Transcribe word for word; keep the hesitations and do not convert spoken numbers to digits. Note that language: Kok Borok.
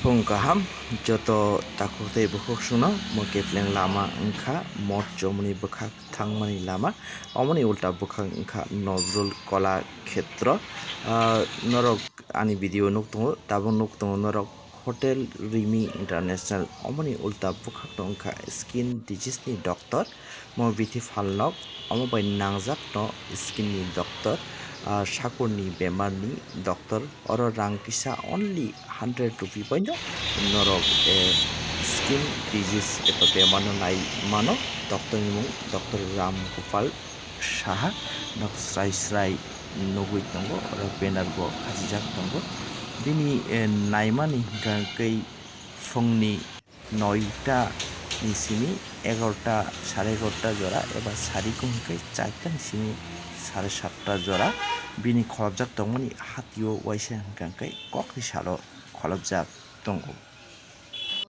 Phung kaham joto takhuk tei bukhuk songno, mo kepleng lama wngkha Mot Chomoni bwkhak thangmani lama, omoni ulta bwkhak wngkha Nozrul Kola Khetro. Ah, norok ani video nuk tongo, tabuk nuk tongo norok Hotel Rimi International, omoni ulta bwkhakno wngkha skin disease ni doctor. Mo bithi phalnok, omo bai nangjak no skin ni doctor, ah, sakur ni bemar ni doctor, oro rang kisa only hundred rupee bai no norok, eh, skin disease eba bemar no nai mano. Doctor ni mung Doctor Ram Gopal Saha, nok srai srai nugui tongo, oro banner bo khachijak tongo. Bini, eh, naimani hwnkha kei phungni noita ni simi egarota, sare egarota jora eba sari kung hwnkhe charta ni simi sare satta jora bini kholopjak tongmani hatio waisa hwnkha khe kokni salo kholopjak tongo.